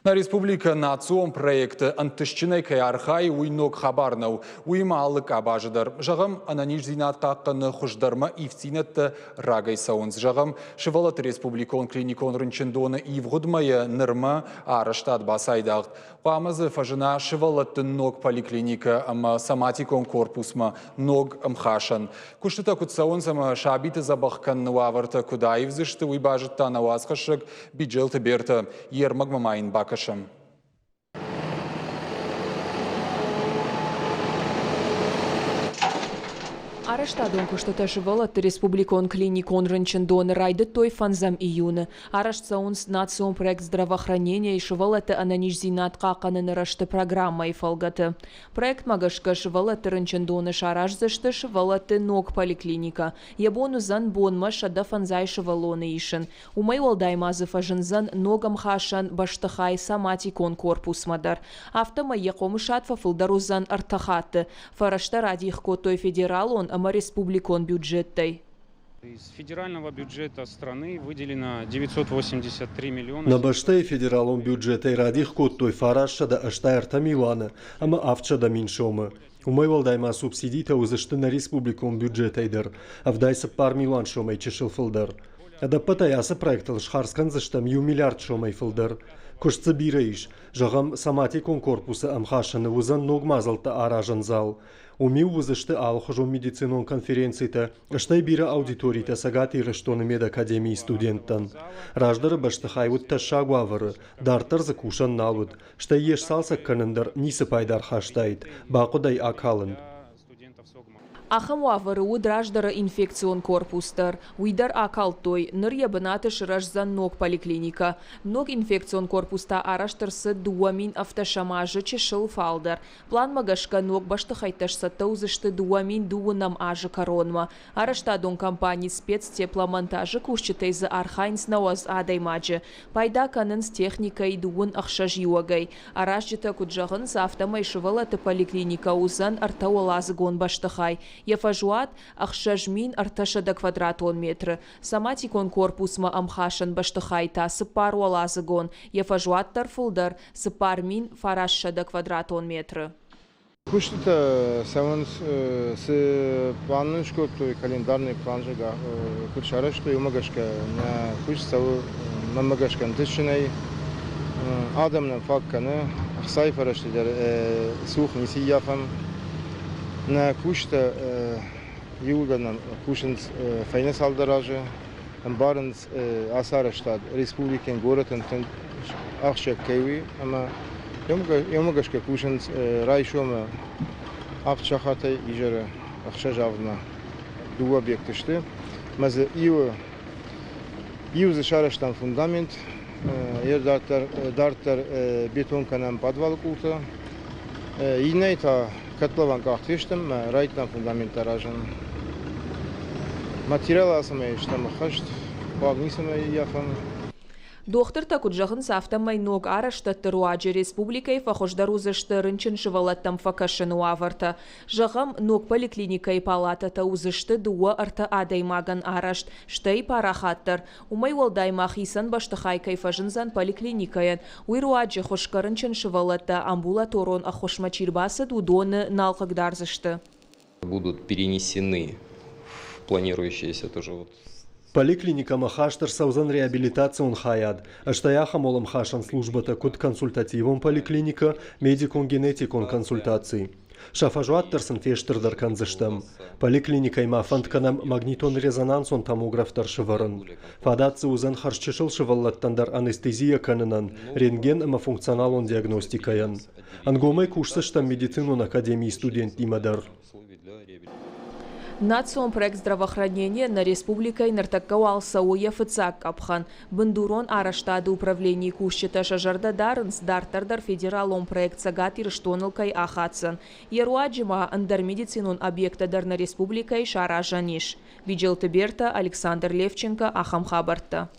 Нӕ республикӕ национ проекты ӕнтыстджынӕй кӕй архайы, уый ног хабар нӕу. Уыимӕ алы къабазы дӕр. Зӕгъӕм, ӕнӕниздзинад хъахъхъӕны хуыздӕрмӕ ивддзинӕдтӕ рагӕй цӕуынц. Зӕгъӕм, сывӕллӕтты республикон клиникон рынчындоны ивгъуыд мӕйӕ нырмӕ арӕзтад бацайдагъ. Хъуамӕ дзы фӕзына сывӕллӕтты ног поликлиникӕ ӕмӕ соматикон корпусмӕ ног ӕмхасӕн. Куыстытӕ куыд цӕуынц ӕмӕ сабиты дзӕбӕх кӕныны уавӕртӕ куыд аивдзысты, уый базыдта нӕ уацхӕссӕг Биджелты Бертӕ. Йе рмӕгмӕ ма йын бакӕсӕм. Арӕзтадон куыстытӕ сывӕллӕтты республикон клиникон рынчындоны райдыдтой фӕндзӕм июны. Арӕзт цӕуынц национ проект здравоохранение-йы сывӕллӕтты ӕнӕниздзинад хъахъхъӕныны рӕзты программӕйы фӕлгӕты. Проектмӕ гӕсгӕ сывӕллӕтты рынчындоны сараздзысты сывӕллӕтты ног поликлиникӕ. Йӕ бон уыдзӕн бонмӕ 150 сывӕллоны исын. Уымӕй уӕлдай ма дзы фӕзындзӕн ног ӕмхасӕн бӕстыхай соматикон корпусмӕ дӕр. Афтӕмӕй йӕ хъомысад фӕфылдӕр уыдзӕн ӕртӕ хатты. Фӕрӕзтӕ радих кодтой федералон ӕмӕ республикон бюджеттӕй. Из федерального бюджета страны выделено 983 миллиона. Нӕ бӕстӕйы федералон бюджетӕй радих кодтой 983 милуаны ӕмӕ 700 мин сомы. Уымӕй уӕлдай ма субсидитӕ уыдзысты нӕ республикон бюджетӕй дӕр 74 милуан сомӕй чысыл фылдӕр. Ӕдӕппӕтӕй ацы проектыл схардз кӕндзыстӕм иу миллиард сомӕй фылдӕр. Куыст дзы бирӕ ис. Зӕгъӕм, соматикон корпусы ӕмхасӕны уыдзӕн ног мадзӕлттӕ аразӕн зал. Уым-иу уыдзысты алыхуызон медицинон конференцитӕ, стӕй бирӕ аудиторитӕ Цӕгат Ирыстоны медакадемийы студенттӕн. Раздӕры бӕстыхай уыд тӕссаг уавӕры, дарддӕр дзы кусӕн нал уыд, стӕй йе сцалцӕг кӕнын дӕр ницы пайда ӕрхастаид, бахъуыд ӕй акалын. Ахӕм уавӕры уыд раздӕры инфекцион корпус дӕр. Уый дӕр акалдтой, ныр йӕ бынаты сырӕздзӕн ног поликлиникӕ. Ног инфекцион корпус та арӕзт ӕрцыд 2007 азы чысыл фалдӕр. Пъланмӕ гӕсгӕ ног бӕстыхӕйттӕ сцӕттӕ уыдзысты 2012 азы кӕронмӕ. Арӕзтадон компани «Спецтепломонтаж»-ы кусджытӕй дзы архайынц 90 адӕймаджы. Пайда кӕнынц техникӕйы дыууын ӕхсӕз иуӕгӕй. Аразджытӕ куыд зӕгъынц, афтӕмӕй сывӕллӕтты поликлиникӕ уыдзӕн ӕртӕуӕладзыгон бӕстыхай. Йӕ фӕзуат, 6300 квадратон метры. Соматикон корпусмӕ ӕмхасӕн бӕстыхай та цыппаруӕладзыгон. Йӕ фӕзуат дӕр фылдӕр, 4900 квадратон метры. Куыстытӕ цӕуынц, цы план нын скодтой, календарный план, зӕгъгӕ, куыд сарӕзтой, уымӕ гӕсгӕ нӕ куыст цӕуы мӕнмӕ гӕсгӕ ӕнтыстджынӕй. Адӕм нӕм фаг кӕны, ӕхцайы фӕрӕзтӕ дӕр цух ницы ййафӕм. Нӕ кусджытӕ иууылдӕр нӕм кусынц фӕйнӕ цалдӕр азы, ӕмбарынц ацы арӕзтад республикӕйӕн, горӕтӕн тынг ахсджиаг кӕй у ӕмӕ уымӕ гӕсгӕ кусынц райсомы авд сахатӕй изӕры ӕхсӕз авдмӕ. Дыууӕ объекты сты ӕмӕ дзы иуы иу дзы сарӕзтам фундамент, йӕ дарддӕр, дарддӕр бетон кӕнӕм подвалы къултӕ, иннӕйы та котлован къахт фестӕм ӕмӕ райдыдтам фундаменттӕ аразын. Материал ацӕмӕй стӕм ӕххӕст, хъуаг ницӕмӕй ӕййафӕм. Дохтыртӕ куыд зӕгъынц, афтӕмӕй ног арӕзтӕдты руаджы республикӕйы фӕхуыздӕр уыдзысты рынчын сывӕллӕттӕм фӕкӕсыны уавӕртӕ. Зӕгъӕм, ног поликлиникӕйы палатӕтӕ уыдзысты дыууӕ-ӕртӕ адӕймагӕн арӕзт, стӕй парахатдӕр. Уымӕй уӕлдай ма хицӕн бӕстыхай кӕй фӕзындзӕн поликлиникӕйӕн, уый руаджы хуысгӕ рынчын сывӕллӕттӕ амбулаторон ӕххуысмӕ чи рбацыд, уыдоны нал хъыгдардзысты. Будут перенесены в планирующиеся тоже вот Поликлиникӕмӕ хаст ӕрцӕудзӕн реабилитацион хайад, стӕй ахӕм уӕлӕмхасӕн службӕтӕ, куыд консультативон поликлиникӕ, медикон-генетикон консультаци. Сӕ фӕзуат дӕр сын фестырдӕр кӕндзыстӕм. Поликлиникӕйы ма фӕнд кӕнӕм магнитон-резонансон томограф дӕр сӕвӕрын. Фадат дзы уыдзӕн хӕрзчысыл сывӕллӕттӕн дӕр анестезийӕ кӕнынӕн, рентген ӕмӕ функционалон диагностикӕйӕн. Ӕнгомӕй кусдзыстӕм медицинон академийы студенттимӕ дӕр. Национ проект здравоохранение нӕ республикӕйы ныртӕккӕ уал цӕуы йӕ фыццаг къӕпхӕн. Бындурон арӕзтады управленийы кусджытӕ сӕ зӕрдӕ дарынц, дарддӕр дӕр федералон проект Цӕгат Ирыстоныл кӕй ахӕцдзӕн. Йӕ руаджы ма ӕндӕр медицинон объекттӕ дӕр нӕ республикӕйы саразӕн ис. Биджелты Бертӕ, Александр Левченко, ахӕм хабӕрттӕ.